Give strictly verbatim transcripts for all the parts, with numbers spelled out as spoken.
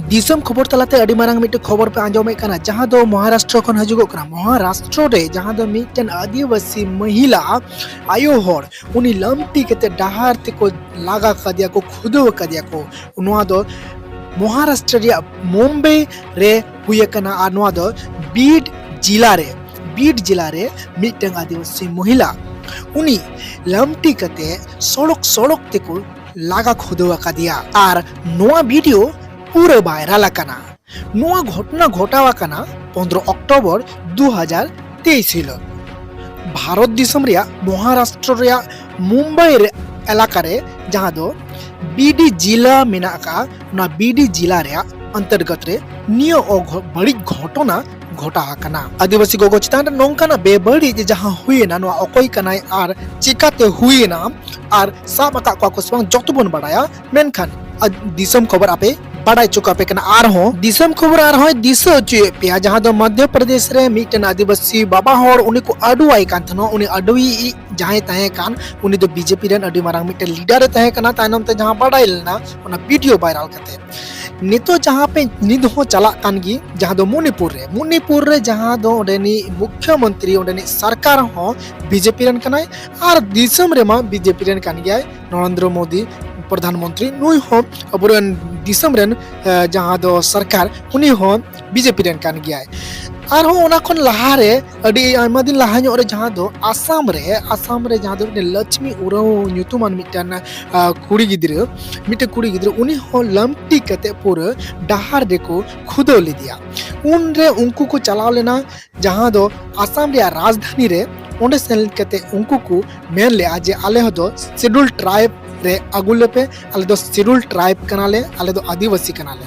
ᱫᱤᱥᱚᱢ ᱠᱷᱚᱵᱚᱨ ᱛᱟᱞᱟᱛᱮ ᱟᱹᱰᱤ ᱢᱟᱨᱟᱝ ᱢᱤᱫᱴᱮᱱ ᱠᱷᱚᱵᱚᱨ ᱯᱮ ᱟᱸᱡᱚᱢᱮᱫ ᱠᱟᱱᱟ, ᱡᱟᱦᱟᱸ ᱫᱚ ᱢᱚᱦᱟᱨᱟᱥᱴᱨᱚ ᱠᱷᱚᱱ ᱦᱤᱡᱩᱜᱚᱜ ᱠᱟᱱᱟ᱾ ᱢᱚᱦᱟᱨᱟᱥᱴᱨᱚ ᱨᱮ ᱡᱟᱦᱟᱸ ᱫᱚ ᱢᱤᱫᱴᱮᱱ ᱟᱹᱫᱤᱵᱟᱹᱥᱤ ᱢᱚᱦᱤᱞᱟ, ᱟᱭᱳ ᱦᱚᱲ, ᱩᱱᱤ ᱞᱟᱢᱴᱤ ᱠᱟᱛᱮ ᱰᱟᱦᱟᱨ ᱛᱮᱠᱚ ᱞᱟᱜᱟ ᱠᱟᱫᱮᱭᱟ ᱠᱚ, ᱠᱷᱩᱫᱟᱹᱣ ᱟᱠᱟᱫᱮᱭᱟ ᱠᱚ᱾ ᱱᱚᱣᱟ ᱫᱚ ᱢᱚᱦᱟᱨᱟᱥᱴᱨᱚ ᱨᱮᱭᱟᱜ ᱢᱩᱢᱵᱟᱭ ᱨᱮ ᱦᱩᱭ ᱟᱠᱟᱱᱟ᱾ ᱟᱨ ᱱᱚᱣᱟ ᱫᱚ ᱵᱤᱰ ᱡᱤᱞᱟ ᱨᱮ, ᱵᱤᱰ ᱡᱤᱞᱟ ᱨᱮ ᱢᱤᱫᱴᱟᱝ ᱟᱹᱫᱤᱵᱟᱹᱥᱤ ᱢᱚᱦᱤᱞᱟ, ᱩᱱᱤ ᱞᱟᱢᱴᱤ ᱠᱟᱛᱮ ᱥᱚᱲᱚᱠ ᱥᱚᱲᱚᱠ ᱛᱮᱠᱚ ᱞᱟᱜᱟ ᱠᱷᱩᱫᱟᱹᱣ ᱟᱠᱟᱫᱮᱭᱟ᱾ ᱟᱨ ᱱᱚᱣᱟ ᱵᱷᱤᱰᱤᱭᱳ ᱯᱩᱨᱟᱹ ᱵᱷᱟᱭᱨᱟᱞ ᱟᱠᱟᱱᱟ᱾ ᱱᱚᱣᱟ ᱜᱷᱚᱴᱚᱱᱟ ᱜᱷᱚᱴᱟᱣ ᱟᱠᱟᱱᱟ ᱯᱚᱱᱫᱽᱨᱚ ᱚᱠᱴᱳᱵᱚᱨ ᱫᱩ ᱦᱟᱡᱟᱨ ᱛᱮᱭᱤᱥ ᱦᱤᱞᱳᱜ᱾ ᱵᱷᱟᱨᱚᱛ ᱫᱤᱥᱚᱢ ᱨᱮᱭᱟᱜ ᱢᱚᱦᱟᱨᱟᱥᱴᱨᱚ ᱨᱮᱭᱟᱜ ᱢᱩᱢᱵᱟᱭ ᱨᱮ ᱮᱞᱟᱠᱟ ᱨᱮ, ᱡᱟᱦᱟᱸ ᱫᱚ ᱵᱤᱰᱤ ᱡᱤᱞᱟ ᱢᱮᱱᱟᱜ ᱟᱠᱟᱫᱼᱟ, ᱚᱱᱟ ᱵᱤᱰᱤ ᱡᱤᱞᱟ ᱨᱮᱭᱟᱜ ᱚᱱᱛᱚᱨᱜᱚᱛ ᱨᱮ ᱱᱤᱭᱟᱹ ᱚᱜᱷᱚ-, ᱵᱟᱹᱲᱤᱡ ᱜᱷᱚᱴᱚᱱᱟ ᱜᱷᱚᱴᱟᱣ ᱟᱠᱟᱱᱟ᱾ ᱟᱹᱫᱤᱵᱟᱹᱥᱤ ᱜᱚᱜᱚ ᱪᱮᱛᱟᱱ ᱨᱮ ᱱᱚᱝᱠᱟᱱᱟᱜ ᱵᱮᱵᱟᱹᱲᱤᱡ ᱡᱟᱦᱟᱸ ᱦᱩᱭᱮᱱᱟ, ᱱᱚᱣᱟ ᱚᱠᱚᱭ ᱠᱟᱱᱟᱭ ᱟᱨ ᱪᱤᱠᱟᱛᱮ ᱦᱩᱭᱮᱱᱟ ᱟᱨ ᱥᱟᱵ ᱟᱠᱟᱫ ᱠᱚᱣᱟ ᱠᱚ ᱥᱮ ᱵᱟᱝ, ᱡᱚᱛᱚ ᱵᱚᱱ ᱵᱟᱲᱟᱭᱟ᱾ ᱢᱮᱱᱠᱷᱟᱱ ᱟ-, ᱫᱤᱥᱚᱢ ᱠᱷᱚᱵᱚᱨ ᱟᱯᱮ ᱵᱟᱲᱟᱭ ᱦᱚᱪᱚ ᱠᱟᱯᱮ ᱠᱟᱱᱟ᱾ ᱟᱨᱦᱚᱸ ᱫᱤᱥᱚᱢ ᱠᱷᱚᱵᱚᱨ ᱟᱨᱦᱚᱸᱭ ᱫᱤᱥᱟᱹ ᱦᱚᱪᱚᱭᱮᱫ ᱯᱮᱭᱟ, ᱡᱟᱦᱟᱸ ᱫᱚ ᱢᱚᱫᱽᱫᱷᱚ ᱯᱨᱚᱫᱮᱥ ᱨᱮ ᱢᱤᱫᱴᱮᱱ ᱟᱹᱫᱤᱵᱟᱹᱥᱤ ᱵᱟᱵᱟ ᱦᱚᱲ, ᱩᱱᱤ ᱠᱚ ᱟᱹᱰᱩᱣᱟᱭ ᱠᱟᱱ ᱛᱟᱦᱮᱱᱟ᱾ ᱩᱱᱤ ᱟᱹᱰᱩᱭᱤᱡ ᱡᱟᱦᱟᱸᱭ ᱛᱟᱦᱮᱸ ᱠᱟᱱ, ᱩᱱᱤ ᱫᱚ ᱵᱤᱡᱮᱯᱤ ᱨᱮᱱ ᱟᱹᱰᱤ ᱢᱟᱨᱟᱝ ᱢᱤᱫᱴᱮᱱ ᱞᱤᱰᱟᱨ ᱮ ᱛᱟᱦᱮᱸ ᱠᱟᱱᱟ᱾ ᱛᱟᱭᱱᱚᱢ ᱛᱮ ᱡᱟᱦᱟᱸ ᱵᱟᱲᱟᱭ ᱞᱮᱱᱟ, ᱚᱱᱟ ᱵᱷᱤᱰᱤᱭᱳ ᱵᱷᱟᱭᱨᱟᱞ ᱠᱟᱛᱮ ᱱᱤᱛᱚᱜ ᱡᱟᱦᱟᱸ ᱯᱮ, ᱱᱤᱛ ᱦᱚᱸ ᱪᱟᱞᱟᱜ ᱠᱟᱱ ᱜᱮ, ᱡᱟᱦᱟᱸ ᱫᱚ ᱢᱚᱱᱤᱯᱩᱨ ᱨᱮ, ᱢᱚᱱᱤᱯᱩᱨ ᱨᱮ ᱡᱟᱦᱟᱸ ᱫᱚ ᱚᱸᱰᱮᱱᱤᱡ ᱢᱩᱠᱷᱭᱚ ᱢᱚᱱᱛᱨᱤ, ᱚᱸᱰᱮᱱᱤᱡ ᱥᱚᱨᱠᱟᱨ ᱦᱚᱸ ᱵᱤᱡᱮᱯᱤ ᱨᱮᱱ ᱠᱟᱱᱟᱭ ᱟᱨ ᱫᱤᱥᱚᱢ ᱨᱮᱢᱟ ᱵᱤᱡᱮᱯᱤ ᱨᱮᱱ ᱠᱟᱱ ᱜᱮᱭᱟᱭ᱾ ᱱᱚᱨᱮᱱᱫᱨᱚ ᱢᱳᱫᱤ ᱯᱨᱚᱫᱷᱟᱱ ᱢᱚᱱᱛᱨᱤ, ᱱᱩᱭ ᱦᱚᱸ ᱟᱵᱚᱨᱮᱱ ᱫᱤᱥᱚᱢ ᱨᱮᱱ, ᱮ, ᱡᱟᱦᱟᱸ ᱫᱚ ᱥᱚᱨᱠᱟᱨ, ᱩᱱᱤ ᱦᱚᱸ ᱵᱤᱡᱮᱯᱤ ᱨᱮᱱ ᱠᱟᱱ ᱜᱮᱭᱟᱭ᱾ ᱟᱨᱦᱚᱸ ᱚᱱᱟ ᱠᱷᱚᱱ ᱞᱟᱦᱟᱨᱮ, ᱟᱹᱰᱤ ᱟᱭᱢᱟ ᱫᱤᱱ ᱞᱟᱦᱟ ᱧᱚᱜ ᱨᱮ, ᱡᱟᱦᱟᱸ ᱫᱚ ᱟᱥᱟᱢ ᱨᱮ, ᱟᱥᱟᱢ ᱨᱮ ᱡᱟᱦᱟᱸ ᱫᱚ ᱢᱤᱫᱴᱮᱱ ᱞᱚᱪᱷᱢᱤ ᱩᱨᱟᱣ ᱧᱩᱛᱩᱢᱟᱱ ᱢᱤᱫᱴᱮᱱ, ᱟ, ᱠᱩᱲᱤ ᱜᱤᱫᱽᱨᱟᱹ, ᱢᱤᱫᱴᱮᱱ ᱠᱩᱲᱤ ᱜᱤᱫᱽᱨᱟᱹ, ᱩᱱᱤ ᱦᱚᱸ ᱞᱟᱢᱴᱤ ᱠᱟᱛᱮ ᱯᱩᱨᱟᱹ ᱰᱟᱦᱟᱨ ᱨᱮᱠᱚ ᱠᱷᱩᱫᱟᱹᱣ ᱞᱮᱫᱮᱭᱟ᱾ ᱩᱱᱨᱮ ᱩᱱᱠᱩ ᱠᱚ ᱪᱟᱞᱟᱣ ᱞᱮᱱᱟ, ᱡᱟᱦᱟᱸ ᱫᱚ ᱟᱥᱟᱢ ᱨᱮᱭᱟᱜ ᱨᱟᱡᱽᱫᱷᱟᱱᱤ ᱨᱮ᱾ ᱚᱸᱰᱮ ᱥᱮᱱ ᱠᱟᱛᱮ ᱩᱱᱠᱩ ᱠᱚ ᱢᱮᱱ ᱞᱮᱜᱼᱟ ᱡᱮ, "ᱟᱞᱮ ᱫᱚ ᱥᱤᱰᱩᱞ ᱴᱨᱟᱭᱤᱵᱽ ᱨᱮ ᱟᱹᱜᱩ ᱞᱮᱯᱮ, ᱟᱞᱮ ᱫᱚ ᱥᱤᱰᱩᱞ ᱴᱨᱟᱭᱤᱵᱽ ᱠᱟᱱᱟᱞᱮ, ᱟᱞᱮ ᱫᱚ ᱟᱹᱫᱤᱵᱟᱹᱥᱤ ᱠᱟᱱᱟᱞᱮ᱾"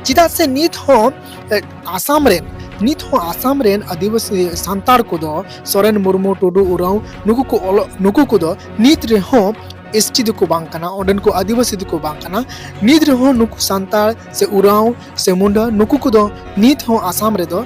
ᱪᱮᱫᱟᱜ ᱥᱮ ᱱᱤᱛ ᱦᱚᱸ, ᱮ, ᱟᱥᱟᱢ ᱨᱮᱱ, ᱱᱤᱛ ᱦᱚᱸ ᱟᱥᱟᱢ ᱨᱮᱱ ᱟᱹᱫᱤᱵᱟᱹᱥᱤ ᱥᱟᱱᱛᱟᱲ ᱠᱚᱫᱚ, ᱥᱚᱨᱮᱱ, ᱢᱩᱨᱢᱩ, ᱴᱩᱰᱩ, ᱩᱨᱟᱣ, ᱱᱩᱠᱩ ᱠᱚ ᱚᱞᱚᱜ, ᱱᱩᱠᱩ ᱠᱚᱫᱚ ᱱᱤᱛ ᱨᱮᱦᱚᱸ ᱮᱥᱴᱤ ᱫᱚᱠᱚ ᱵᱟᱝ ᱠᱟᱱᱟ, ᱚᱸᱰᱮᱱ ᱠᱚ ᱟᱹᱫᱤᱵᱟᱹᱥᱤ ᱫᱚᱠᱚ ᱵᱟᱝ ᱠᱟᱱᱟ᱾ ᱱᱤᱛ ᱨᱮᱦᱚᱸ ᱱᱩᱠᱩ ᱥᱟᱱᱛᱟᱲ ᱥᱮ ᱩᱨᱟᱣ ᱥᱮ ᱢᱩᱱᱰᱟ, ᱱᱩᱠᱩ ᱠᱚᱫᱚ ᱱᱤᱛ ᱦᱚᱸ ᱟᱥᱟᱢ ᱨᱮᱫᱚ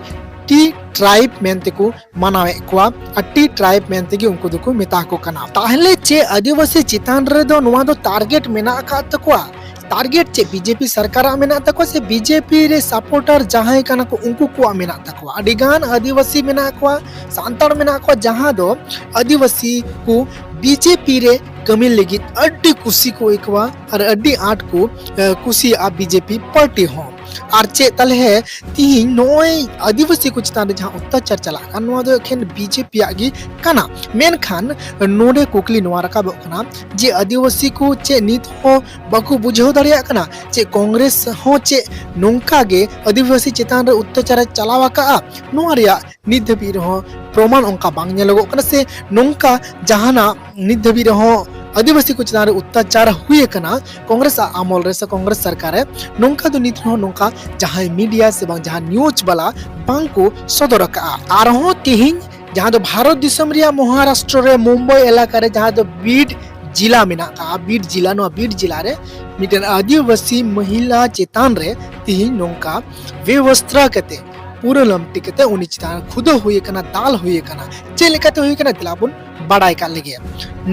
ᱴᱤ ᱴᱨᱟᱭᱤᱵᱽ ᱢᱮᱱ ᱛᱮᱠᱚ ᱢᱟᱱᱟᱣᱮᱫ ᱠᱚᱣᱟ ᱟᱨ ᱴᱤ ᱴᱨᱟᱭᱤᱵᱽ ᱢᱮᱱ ᱛᱮᱜᱮ ᱩᱱᱠᱩ ᱫᱚᱠᱚ ᱢᱮᱛᱟ ᱠᱚ ᱠᱟᱱᱟ᱾ ᱛᱟᱦᱞᱮ ᱪᱮᱫ ᱟᱹᱫᱤᱵᱟᱹᱥᱤ ᱪᱮᱛᱟᱱ ᱨᱮᱫᱚ ᱱᱚᱣᱟ ᱫᱚ ᱴᱟᱨᱜᱮᱴ ᱢᱮᱱᱟᱜ ᱟᱠᱟᱫ ᱛᱟᱠᱚᱣᱟ? ᱴᱟᱨᱜᱮᱴ ᱪᱮᱫ ᱵᱤᱡᱮᱯᱤ ᱥᱚᱨᱠᱟᱨᱟᱜ ᱢᱮᱱᱟᱜ ᱛᱟᱠᱚᱣᱟ ᱥᱮ ᱵᱤᱡᱮᱯᱤ ᱨᱮ ᱥᱟᱯᱳᱨᱴᱟᱨ ᱡᱟᱦᱟᱸᱭ ᱠᱟᱱᱟ ᱠᱚ ᱩᱱᱠᱩ ᱠᱚᱣᱟᱜ ᱢᱮᱱᱟᱜ ᱛᱟᱠᱚᱣᱟ? ᱟᱹᱰᱤ ᱜᱟᱱ ᱟᱹᱫᱤᱵᱟᱹᱥᱤ ᱢᱮᱱᱟᱜ ᱠᱚᱣᱟ, ᱥᱟᱱᱛᱟᱲ ᱢᱮᱱᱟᱜ ᱠᱚᱣᱟ, ᱡᱟᱦᱟᱸ ᱫᱚ ᱟᱹᱫᱤᱵᱟᱹᱥᱤ ᱠᱚ ᱵᱤᱡᱮᱯᱤ ᱨᱮ ᱠᱟᱹᱢᱤ ᱞᱟᱹᱜᱤᱫ ᱟᱹᱰᱤ ᱠᱩᱥᱤ ᱠᱚ ᱟᱹᱭᱠᱟᱹᱣᱟ ᱟᱨ ᱟᱹᱰᱤ ᱟᱸᱴ ᱠᱚ ᱮ, ᱠᱩᱥᱤᱭᱟᱜᱼᱟ ᱵᱤᱡᱮᱯᱤ ᱯᱟᱨᱴᱤ ᱦᱚᱸ᱾ ᱟᱨ ᱪᱮᱫ ᱛᱟᱦᱞᱮ ᱛᱤᱦᱤᱧ ᱱᱚᱜᱼᱚᱭ ᱟᱹᱫᱤᱵᱟᱹᱥᱤ ᱠᱚ ᱪᱮᱛᱟᱱ ᱨᱮ ᱡᱟᱦᱟᱸ ᱚᱛᱛᱟᱪᱟᱨ ᱪᱟᱞᱟᱜ ᱠᱟᱱ, ᱱᱚᱣᱟ ᱫᱚ ᱮᱠᱷᱮᱱ ᱵᱤᱡᱮᱯᱤᱭᱟᱜ ᱜᱮ ᱠᱟᱱᱟ᱾ ᱢᱮᱱᱠᱷᱟᱱ ᱱᱚᱰᱮ ᱠᱩᱠᱞᱤ ᱱᱚᱣᱟ ᱨᱟᱠᱟᱵᱚᱜ ᱠᱟᱱᱟ ᱡᱮ ᱟᱹᱫᱤᱵᱟᱹᱥᱤ ᱠᱚ ᱪᱮᱫ ᱱᱤᱛ ᱦᱚᱸ ᱵᱟᱠᱚ ᱵᱩᱡᱷᱟᱹᱣ ᱫᱟᱲᱮᱭᱟᱜ ᱠᱟᱱᱟ ᱡᱮ ᱠᱚᱝᱜᱨᱮᱥ ᱦᱚᱸ ᱪᱮᱫ ᱱᱚᱝᱠᱟ ᱜᱮ ᱟᱹᱫᱤᱵᱟᱹᱥᱤ ᱪᱮᱛᱟᱱ ᱨᱮ ᱚᱛᱛᱟᱪᱟᱨ ᱮ ᱪᱟᱞᱟᱣ ᱟᱠᱟᱫᱼᱟ? ᱱᱚᱣᱟ ᱨᱮᱭᱟᱜ ᱱᱤᱛ ᱫᱷᱟᱹᱵᱤᱡ ᱨᱮᱦᱚᱸ ᱯᱨᱚᱢᱟᱱ ᱚᱱᱠᱟ ᱵᱟᱝ ᱧᱮᱞᱚᱜᱚᱜ ᱠᱟᱱᱟ, ᱥᱮ ᱱᱚᱝᱠᱟ ᱡᱟᱦᱟᱱᱟᱜ ᱱᱤᱛ ᱫᱷᱟᱹᱵᱤᱡ ᱨᱮᱦᱚᱸ ᱟᱹᱫᱤᱵᱟᱹᱥᱤ ᱠᱚ ᱪᱮᱛᱟᱱ ᱨᱮ ᱚᱛᱛᱟᱪᱟᱨ ᱦᱩᱭ ᱟᱠᱟᱱᱟ ᱠᱚᱝᱜᱨᱮᱥ ᱟᱜ ᱟᱢᱚᱞ ᱨᱮ ᱥᱮ ᱠᱚᱝᱜᱨᱮᱥ ᱥᱚᱨᱠᱟᱨ ᱨᱮ, ᱱᱚᱝᱠᱟ ᱫᱚ ᱱᱤᱛ ᱨᱮᱦᱚᱸ ᱱᱚᱝᱠᱟ ᱡᱟᱦᱟᱸᱭ ᱢᱤᱰᱤᱭᱟ ᱥᱮ ᱵᱟᱝ ᱡᱟᱦᱟᱸ ᱱᱤᱭᱩᱡᱽ ᱵᱟᱞᱟ ᱵᱟᱝ ᱠᱚ ᱥᱚᱫᱚᱨ ᱟᱠᱟᱫᱼᱟ᱾ ᱟᱨᱦᱚᱸ ᱛᱤᱦᱤᱧ ᱡᱟᱦᱟᱸ ᱫᱚ ᱵᱷᱟᱨᱚᱛ ᱫᱤᱥᱚᱢ ᱨᱮᱭᱟᱜ ᱢᱚᱦᱟᱨᱟᱥᱴᱨᱚ ᱨᱮ ᱢᱩᱢᱵᱟᱭ ᱮᱞᱟᱠᱟ ᱨᱮ ᱡᱟᱦᱟᱸ ᱫᱚ ᱵᱤᱰ ᱡᱤᱞᱟ ᱢᱮᱱᱟᱜ ᱟᱠᱟᱫᱼᱟ, ᱵᱤᱰ ᱡᱤᱞᱟ, ᱱᱚᱣᱟ ᱵᱤᱰ ᱡᱤᱞᱟ ᱨᱮ ᱢᱤᱫᱴᱮᱱ ᱟᱹᱫᱤᱵᱟᱹᱥᱤ ᱢᱚᱦᱤᱞᱟ ᱪᱮᱛᱟᱱ ᱨᱮ ᱛᱤᱦᱤᱧ ᱱᱚᱝᱠᱟ ᱵᱮᱵᱚᱥᱛᱨᱟ ᱠᱟᱛᱮ, ᱯᱩᱨᱟᱹ ᱞᱟᱢᱴᱤ ᱠᱟᱛᱮ ᱩᱱᱤ ᱪᱮᱛᱟᱱ ᱠᱷᱩᱫᱟᱹ ᱦᱩᱭ ᱟᱠᱟᱱᱟ, ᱫᱟᱞ ᱦᱩᱭ ᱟᱠᱟᱱᱟ᱾ ᱪᱮᱫ ᱞᱮᱠᱟᱛᱮ ᱦᱩᱭ ᱟᱠᱟᱱᱟ, ᱫᱮᱞᱟ ᱵᱚᱱ ᱵᱟᱰᱟᱭ ᱠᱟᱜ ᱞᱮᱜᱮ᱾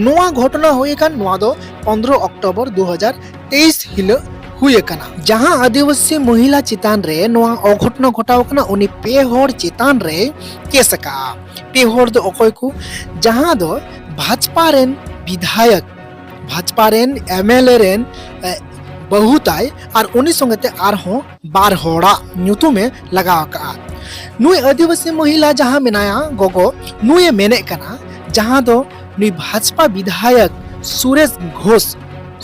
ᱱᱚᱣᱟ ᱜᱷᱚᱴᱚᱱᱟ ᱦᱩᱭ ᱟᱠᱟᱱ, ᱱᱚᱣᱟ ᱫᱚ ᱯᱚᱱᱨᱚ ᱚᱠᱴᱳᱵᱚᱨ ᱫᱩ ᱦᱟᱡᱟᱨ ᱛᱮᱭᱤᱥ ᱦᱤᱞᱳᱜ ᱦᱩᱭ ᱟᱠᱟᱱᱟ, ᱡᱟᱦᱟᱸ ᱟᱹᱫᱤᱵᱟᱹᱥᱤ ᱢᱚᱦᱤᱞᱟ ᱪᱮᱛᱟᱱ ᱨᱮ ᱱᱚᱣᱟ ᱚᱜᱷᱚᱴᱚᱱᱟ ᱜᱷᱚᱴᱟᱣ ᱟᱠᱟᱱᱟ᱾ ᱩᱱᱤ ᱯᱮ ᱦᱚᱲ ᱪᱮᱛᱟᱱ ᱨᱮ ᱠᱮᱥ ᱟᱠᱟᱜᱼᱟ᱾ ᱯᱮ ᱦᱚᱲ ᱫᱚ ᱚᱠᱚᱭ ᱠᱚ? ᱡᱟᱦᱟᱸ ᱫᱚ ᱵᱷᱟᱡᱽᱯᱟ ᱨᱮᱱ ᱵᱤᱫᱷᱟᱭᱚᱠ, ᱵᱷᱟᱡᱽᱯᱟ ᱨᱮᱱ ᱮᱢ ᱮᱞ ᱮ ᱨᱮᱱ, ᱮ, ᱵᱟᱹᱦᱩ ᱛᱟᱭ, ᱟᱨ ᱩᱱᱤ ᱥᱚᱸᱜᱮ ᱛᱮ ᱟᱨᱦᱚᱸ ᱵᱟᱨ ᱦᱚᱲᱟᱜ ᱧᱩᱛᱩᱢ ᱮ ᱞᱟᱜᱟᱣ ᱟᱠᱟᱜᱼᱟ᱾ ᱱᱩᱭ ᱟᱹᱫᱤᱵᱟᱹᱥᱤ ᱢᱚᱦᱤᱞᱟ ᱡᱟᱦᱟᱸ ᱢᱮᱱᱟᱭᱟ ᱜᱚᱜᱚ, ᱱᱩᱭ ᱮ ᱢᱮᱱᱮᱫ ᱠᱟᱱᱟ, ᱡᱟᱦᱟᱸ ᱫᱚ ᱱᱩᱭ ᱵᱷᱟᱡᱽᱯᱟ ᱵᱤᱫᱷᱟᱭᱚᱠ ᱥᱩᱨᱮᱥ ᱜᱷᱳᱥ,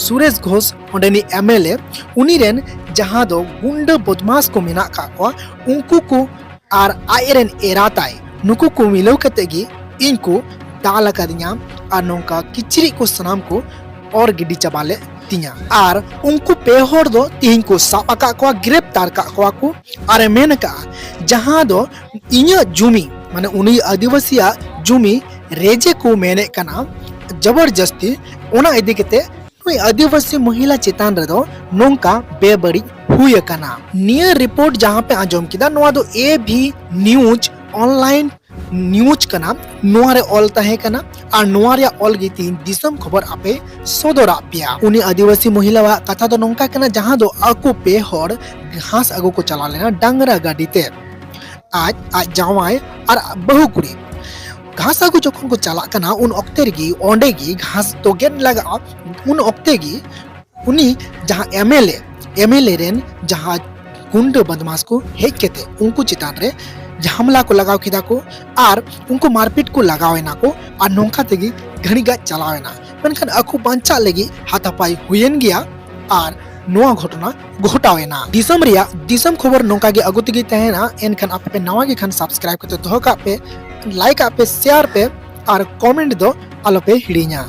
ᱥᱩᱨᱮᱥ ᱜᱷᱳᱥ ᱚᱸᱰᱮᱱᱤᱡ ᱮᱢ ᱮᱞ ᱮ, ᱩᱱᱤ ᱨᱮᱱ ᱡᱟᱦᱟᱸ ᱫᱚ ᱜᱩᱱᱰᱟᱹ ᱵᱚᱫᱢᱟᱥ ᱠᱚ ᱢᱮᱱᱟᱜ ᱟᱠᱟᱫ ᱠᱚᱣᱟ, ᱩᱱᱠᱩ ᱠᱚ ᱟᱨ ᱟᱡ ᱨᱮᱱ ᱮᱨᱟ ᱛᱟᱭ, ᱱᱩᱠᱩ ᱠᱚ ᱢᱤᱞᱟᱹᱣ ᱠᱟᱛᱮ ᱜᱮ ᱤᱧ ᱠᱚ ᱫᱟᱞ ᱟᱠᱟᱫᱤᱧᱟ ᱟᱨ ᱱᱚᱝᱠᱟ ᱠᱤᱪᱨᱤᱡ ᱠᱚ ᱥᱟᱱᱟᱢ ᱠᱚ ᱚᱨ ᱜᱤᱰᱤ ᱪᱟᱵᱟ ᱞᱮᱫ ᱛᱤᱧᱟ᱾ ᱟᱨ ᱩᱱᱠᱩ ᱯᱮ ᱦᱚᱲ ᱫᱚ ᱛᱤᱦᱤᱧ ᱠᱚ ᱥᱟᱵ ᱟᱠᱟᱫ ᱠᱚᱣᱟ, ᱜᱨᱮᱯᱛᱟᱨ ᱟᱠᱟᱫ ᱠᱚᱣᱟ ᱠᱚ᱾ ᱟᱨ ᱮ ᱢᱮᱱ ᱟᱠᱟᱫᱼᱟ, ᱡᱟᱦᱟᱸ ᱫᱚ ᱤᱧᱟᱹᱜ ᱡᱩᱢᱤ, ᱢᱟᱱᱮ ᱩᱱᱤ ᱟᱹᱫᱤᱵᱟᱹᱥᱤᱭᱟᱜ ᱡᱩᱢᱤ ᱨᱮᱡᱮ ᱠᱚ ᱢᱮᱱᱮᱫ ᱠᱟᱱᱟ ᱡᱚᱵᱚᱨᱡᱚᱥᱛᱤ, ᱚᱱᱟ ᱤᱫᱤ ᱠᱟᱛᱮ ᱱᱩᱭ ᱟᱹᱫᱤᱵᱟᱹᱥᱤ ᱢᱚᱦᱤᱞᱟ ᱪᱮᱛᱟᱱ ᱨᱮᱫᱚ ᱱᱚᱝᱠᱟ ᱵᱮᱵᱟᱹᱲᱤᱡ ᱦᱩᱭ ᱟᱠᱟᱱᱟ᱾ ᱱᱤᱭᱟᱹ ᱨᱤᱯᱳᱨᱴ ᱡᱟᱦᱟᱸ ᱯᱮ ᱟᱸᱡᱚᱢ ᱠᱮᱫᱟ, ᱱᱚᱣᱟ ᱫᱚ ᱮ ᱵᱷᱤ ᱱᱤᱭᱩᱡᱽ ᱚᱱᱞᱟᱭᱤᱱ ᱱᱤᱭᱩᱡᱽ ᱠᱟᱱᱟ, ᱱᱚᱣᱟ ᱨᱮ ᱚᱞ ᱛᱟᱦᱮᱸ ᱠᱟᱱᱟ᱾ ᱟᱨ ᱱᱚᱣᱟ ᱨᱮᱭᱟᱜ ᱚᱞ ᱜᱮ ᱛᱤᱦᱤᱧ ᱫᱤᱥᱚᱢ ᱠᱷᱚᱵᱚᱨ ᱟᱯᱮ ᱥᱚᱫᱚᱨᱟᱜ ᱯᱮᱭᱟ᱾ ᱩᱱᱤ ᱟᱹᱫᱤᱵᱟᱹᱥᱤ ᱢᱚᱦᱤᱞᱟᱣᱟᱜ ᱠᱟᱛᱷᱟ ᱫᱚ ᱱᱚᱝᱠᱟ ᱠᱟᱱᱟ, ᱡᱟᱦᱟᱸ ᱫᱚ ᱟᱠᱚ ᱯᱮ ᱦᱚᱲ ᱜᱷᱟᱥ ᱟᱹᱜᱩ ᱠᱚ ᱪᱟᱞᱟᱣ ᱞᱮᱱᱟ ᱰᱟᱝᱨᱟ ᱜᱟᱹᱰᱤ ᱛᱮ᱾ ᱟᱡ, ᱟᱡ ᱡᱟᱶᱟᱭ ᱟᱨ ᱵᱟᱹᱦᱩ ᱠᱩᱲᱤ ᱜᱷᱟᱥ ᱟᱹᱜᱩ ᱡᱚᱠᱷᱚᱱ ᱠᱚ ᱪᱟᱞᱟᱜ ᱠᱟᱱᱟ, ᱩᱱ ᱚᱠᱛᱮ ᱨᱮᱜᱮ ᱚᱸᱰᱮ ᱜᱮ ᱜᱷᱟᱥ ᱫᱚ ᱜᱮᱫ ᱞᱟᱜᱟᱜᱼᱟ᱾ ᱩᱱ ᱚᱠᱛᱮ ᱜᱮ ᱩᱱᱤ ᱡᱟᱦᱟᱸ M L A, M L A ᱨᱮᱱ ᱡᱟᱦᱟᱸ ᱜᱩᱱᱰᱟᱹ ᱵᱚᱫᱢᱟᱥ ᱠᱚ ᱦᱮᱡ ᱠᱟᱛᱮ ᱩᱱᱠᱩ ᱪᱮᱛᱟᱱ ᱨᱮ ᱦᱟᱢᱞᱟ ᱠᱚ ᱞᱟᱜᱟᱣ ᱠᱮᱫᱟ ᱠᱚ ᱟᱨ ᱩᱱᱠᱩ ᱢᱟᱨᱯᱤᱴ ᱠᱚ ᱞᱟᱜᱟᱣ ᱮᱱᱟ ᱠᱚ᱾ ᱟᱨ ᱱᱚᱝᱠᱟ ᱛᱮᱜᱮ ᱜᱷᱟᱹᱲᱤ ᱜᱟᱡ ᱪᱟᱞᱟᱣ ᱮᱱᱟ᱾ ᱢᱮᱱᱠᱷᱟᱱ ᱟᱠᱚ ᱵᱟᱧᱪᱟᱜ ᱞᱟᱹᱜᱤᱫ ᱦᱟᱛᱟᱯᱟᱭ ᱦᱩᱭᱮᱱ ᱜᱮᱭᱟ ᱟᱨ ᱱᱚᱣᱟ ᱜᱷᱚᱴᱚᱱᱟ ᱜᱷᱚᱴᱟᱣ ᱮᱱᱟ᱾ ᱫᱤᱥᱚᱢ ᱨᱮᱭᱟᱜ ᱫᱤᱥᱚᱢ ᱠᱷᱚᱵᱚᱨ ᱱᱚᱝᱠᱟ ᱜᱮ ᱟᱹᱜᱩ ᱛᱮᱜᱮ ᱛᱟᱦᱮᱱᱟ᱾ ᱮᱱᱠᱷᱟᱱ ᱟᱯᱮ ᱯᱮ ᱱᱟᱣᱟ ᱜᱮ ᱠᱷᱟᱱ subscribe ᱠᱟᱛᱮ ᱫᱚᱦᱚ ᱠᱟᱜ ᱯᱮ, like ᱟᱜ ᱯᱮ, share ᱯᱮ ᱟᱨ comment ᱫᱚ ᱟᱞᱚᱯᱮ ᱦᱤᱲᱤᱧᱟ᱾